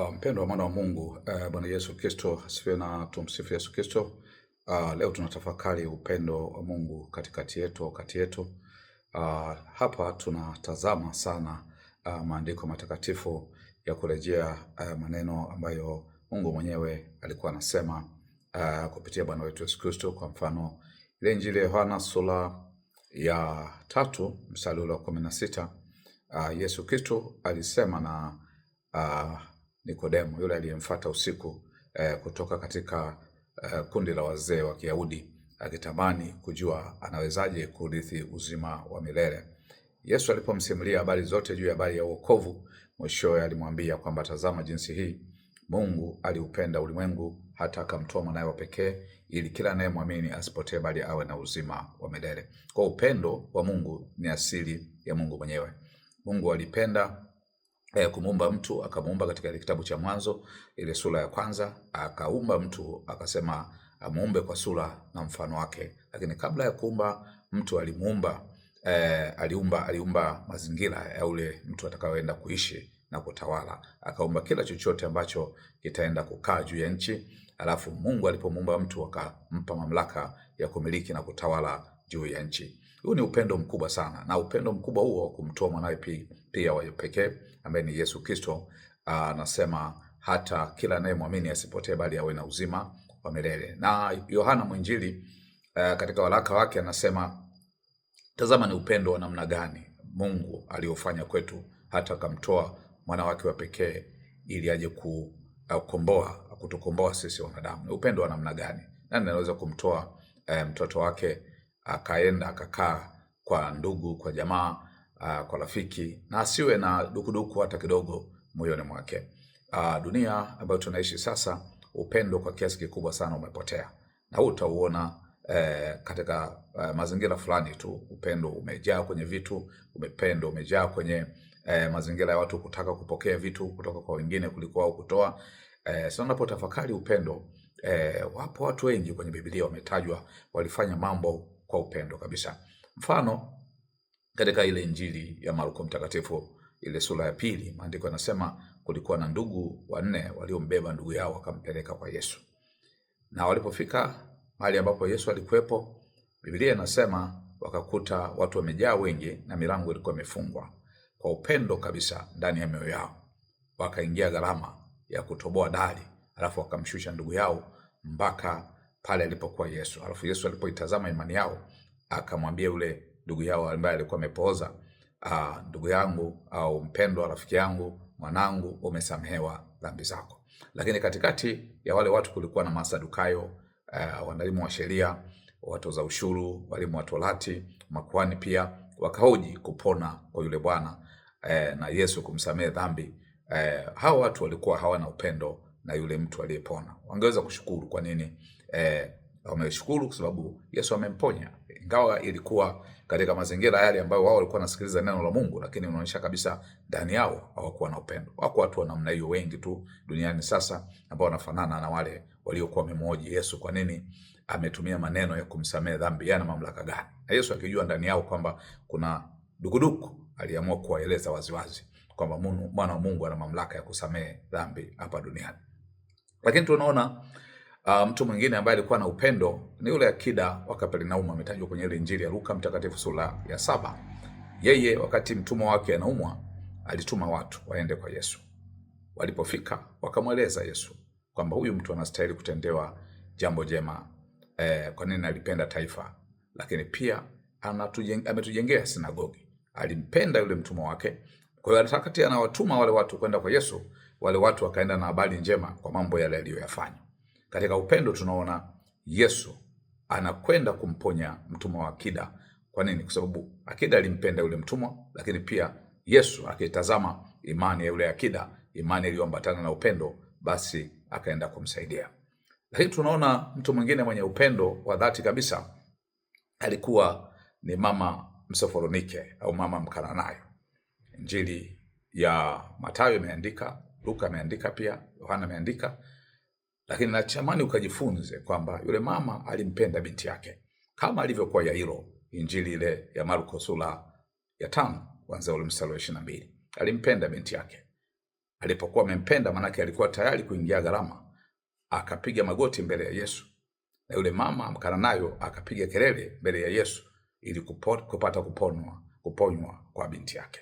Mpendwa mwana wa Mungu, Bwana Yesu Kristo asifiwe na tumsifu Yesu Kristo. Leo tunatafakari upendo wa Mungu katikati yetu au kati yetu. Hapa tunatazama sana maandiko matakatifu ya kurejea maneno ambayo Mungu mwenyewe alikuwa anasema kupitia Bwana wetu Yesu Kristo. Kwa mfano ile Injili ya Yohana sura ya 3 mstari ule wa 16, Yesu Kristo alisema na Nikodemo yule aliyemfuata usiku kutoka katika kundi la wazee wa Kiyahudi akitamani kujua anawezaje kurithi uzima wa milele. Yesu alipomsimulia habari zote juu ya habari ya wokovu, mwishowe alimwambia kwamba tazama jinsi hii Mungu aliupenda ulimwengu hata akamtoa mwanawe wa pekee ili kila anayemwamini asipotee bali awe na uzima wa milele. Kwa upendo wa Mungu ni asili ya Mungu mwenyewe. Mungu alipenda kumuumba mtu, akamuumba katika ile kitabu cha Mwanzo ile sura ya kwanza, akaumba mtu akasema amuumbe kwa sura na mfano wake. Lakini kabla ya kuumba mtu alimuumba aliumba mazingira ya ule mtu atakayoenda kuishi na kutawala. Akaumba kila chochote ambacho kitaenda kukaa juu ya nchi. Alafu Mungu alipomuumba mtu akampa mamlaka ya kumiliki na kutawala juu ya nchi. Huu ni upendo mkubwa sana, na upendo mkubwa huo wa kumtoa mwanawe pia wa pekee ambaye ni Yesu Kristo. Anasema hata kila anayemwamini asipotee bali awe na uzima wa milele. Na Yohana Mwinjili katika waraka wake anasema tazama ni upendo wa namna gani Mungu aliofanya kwetu hata akamtoa mwana wake wa pekee ili aje kukomboa, kutukomboa sisi wanadamu. Ni upendo wa namna gani? Nani anaweza kumtoa mtoto wake akaenda akakaa kwa ndugu, kwa jamaa, kwa rafiki na asiwe na dukuduku hata kidogo moyoni mwake? Dunia ambayo tunaishi sasa, upendo kwa kiasi kikubwa sana umepotea, na huu utauona katika mazingira fulani tu. Upendo umejaa kwenye vitu, upendo umejaa kwenye mazingira ya watu kutaka kupokea vitu kutoka kwa wengine kuliko wao kutoa. Sasa unapotafakari upendo, wapo watu wengi kwenye Biblia wametajwa walifanya mambo kwa upendo kabisa. Mfano, katika ile Injili ya Marko Mtakatifu ile sura ya 2, maandiko yanasema kulikuwa na ndugu wanne waliombeba ndugu yao wakampeleka kwa Yesu. Na walipofika mahali ambapo Yesu alikuwepo, Biblia inasema wakakuta watu wamejaa wengi na milango ilikuwa imefungwa. Kwa upendo kabisa ndani ya mioyo yao wakaingia gharama ya kutoboa dari, alafu wakamshusha ndugu yao mpaka pale alipokuwa Yesu. Alafu Yesu alipoitazama imani yao akamwambia yule ndugu yao ambaye alikuwa amepooza, ndugu yangu au mpendwa rafiki yangu, mwanangu, umesamehewa dhambi zako. Lakini katikati ya wale watu kulikuwa na Masadukayo, walimu wa sheria, watoza ushuru, walimu wa Torati, makuhani pia, wakahoji kupona kwa yule bwana na Yesu kumsamehe dhambi. Hawa watu walikuwa hawana upendo na yule mtu aliyepona. Wangeweza kushukuru kwa nini? Wameshukuru kwa sababu Yesu amemponya, ingawa ilikuwa katika mazingira yale ambayo wao walikuwa wanasikiliza neno la Mungu, lakini unaonyesha kabisa ndani yao hawakuwa na upendo. Wako watu wa namna hiyo wengi tu duniani sasa ambao wanafanana na wale waliokuwa wamemhoji Yesu kwa nini ametumia maneno ya kumsamehe dhambi, yana mamlaka gani? Na Yesu akijua ndani yao kwamba kuna dukuduku, aliamua kuwaeleza waziwazi kwamba mwana wa Mungu ana mamlaka ya kusamehe dhambi hapa duniani. Lakini tunaona mtu mwingine ambaye alikuwa na upendo ni yule akida wa Kapernaumu, ametajwa kwenye ile Injili ya Luka Mtakatifu sura ya 7. Yeye wakati mtumwa wake anaumwa, alituma watu waende kwa Yesu. Walipofika wakamweleza Yesu kwamba huyu mtu anastahili kutendewa jambo jema, kwa nini alipenda taifa, lakini pia ametujengea sinagogi. Alimpenda yule mtumwa wake. Kwa hiyo wakati anawatuma wale watu kwenda kwa Yesu, wale watu wakaenda na habari njema kwa mambo yale aliyoyafanya. Katika upendo tunaona Yesu anakwenda kumponya mtumwa wa akida. Kwa nini? Kwa sababu akida alimpenda yule mtumwa, lakini pia Yesu akitazama imani ya yule akida, imani iliyoambatana na upendo, basi akaenda kumsaidia. Lakini tunaona mtu mwingine mwenye upendo wa dhati kabisa alikuwa ni mama Msoforonike au mama Mkananayo. Injili ya Mathayo imeandika, Luka ameandika pia, Yohana ameandika. Lakini natamani ukajifunze kwamba yule mama alimpenda binti yake kama alivyokuwa Yairo. Injili ile ya Marko sura ya 5 kuanzia ule mstari wa 22. Alimpenda binti yake. Alipokuwa amempenda, maanake alikuwa tayari kuingia gharama, akapiga magoti mbele ya Yesu, na yule mama Mkananayo akapiga kelele mbele ya Yesu ili kupata kuponywa kwa binti yake.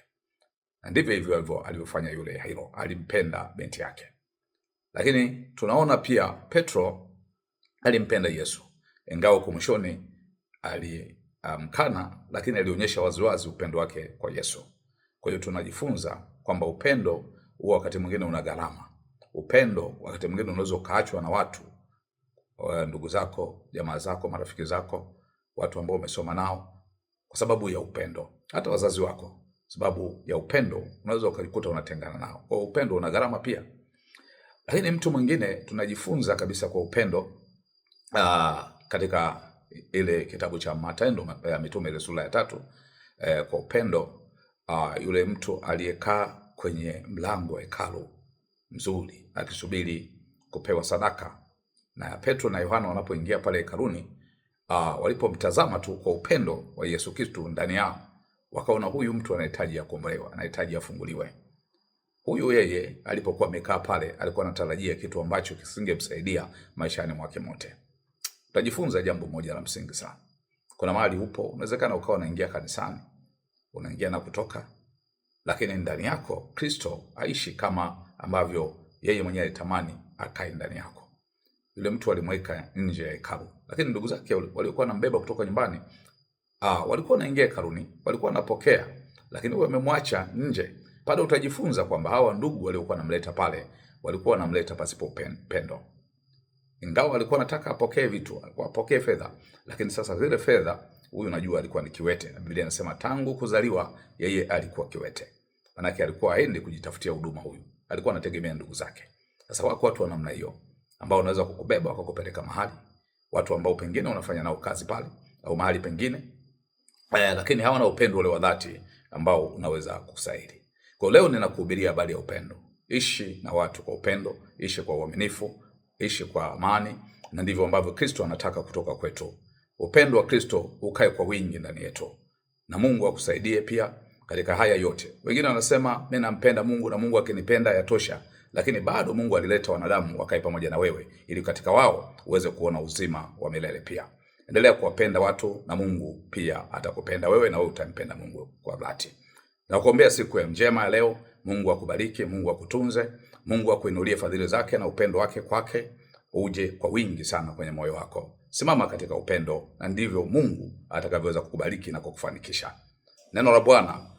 Na ndivyo hivyo hivyo alivyofanya yule Yairo, alimpenda binti yake. Lakini tunaona pia Petro alimpenda Yesu, ingawa huko mwishoni alimkana, lakini alionyesha waziwazi upendo wake kwa Yesu. Kwa hiyo tunajifunza kwamba upendo huwa wakati mwingine una gharama. Upendo wakati mwingine unaweza ukaachwa na watu, ndugu zako, jamaa zako, marafiki zako, watu ambao umesoma nao, kwa sababu ya upendo. Hata wazazi wako, sababu ya upendo unaweza ukajikuta unatengana nao. Kwa upendo una gharama pia. Lakini mtu mwingine tunajifunza kabisa kwa upendo katika ile kitabu cha Matendo ya Mitume ile sura ya 3, kwa upendo yule mtu aliyekaa kwenye mlango wa hekalu mzuri akisubiri kupewa sadaka, na Petro na Yohana wanapoingia pale hekaluni, walipomtazama tu kwa upendo wa Yesu Kristo ndani yao, wakaona huyu mtu anahitaji akombolewa, anahitaji afunguliwe. Huyu yeye alipokuwa amekaa pale alikuwa anatarajia kitu ambacho kisingemsaidia maishani mwake mote. Utajifunza jambo moja la msingi sana. Kuna mahali upo, unawezekana ukawa unaingia kanisani, unaingia na kutoka, lakini ndani yako Kristo aishi kama ambavyo yeye mwenyewe alitamani akae ndani yako. Yule mtu alimweka nje ya hekalu, lakini ndugu zake waliokuwa wanambeba kutoka nyumbani, walikuwa wanaingia hekaluni, walikuwa wanapokea, lakini huyo amemwacha nje. Pale utajifunza kwamba hawa ndugu waliokuwa wanamleta pale walikuwa wanamleta pasipo upendo. Ingawa alikuwa anataka apokee vitu, alikuwa apokee fedha, lakini sasa zile fedha, huyu najua alikuwa ni kiwete, na Biblia inasema tangu kuzaliwa yeye alikuwa kiwete. Manake alikuwa haendi kujitafutia huduma huyu, alikuwa anategemea ndugu zake. Sasa wako watu wa namna hiyo ambao wanaweza kukubeba wakakupeleka mahali, watu ambao pengine unafanya nao kazi pale au mahali pengine, lakini hawana upendo ule wa dhati ambao unaweza kustahili. Kwa leo ninakuhubiria habari ya upendo. Ishi na watu kwa upendo, ishi kwa uaminifu, ishi kwa amani, na ndivyo ambavyo Kristo anataka kutoka kwetu. Upendo wa Kristo ukae kwa wingi ndani yetu, na Mungu akusaidie pia katika haya yote. Wengine wanasema mimi nampenda Mungu na Mungu akinipenda yatosha, lakini bado Mungu alileta wanadamu wakae pamoja na wewe ili katika wao uweze kuona uzima wa milele pia. Endelea kuwapenda watu na Mungu pia atakupenda wewe na wewe utampenda Mungu kwa dhati. Nakuombea siku ya njema ya leo. Mungu akubariki, Mungu akutunze, Mungu akuinulie fadhili zake na upendo wake kwake uje kwa wingi sana kwenye moyo wako. Simama katika upendo na ndivyo Mungu atakavyoweza kukubariki na kukufanikisha. Neno la Bwana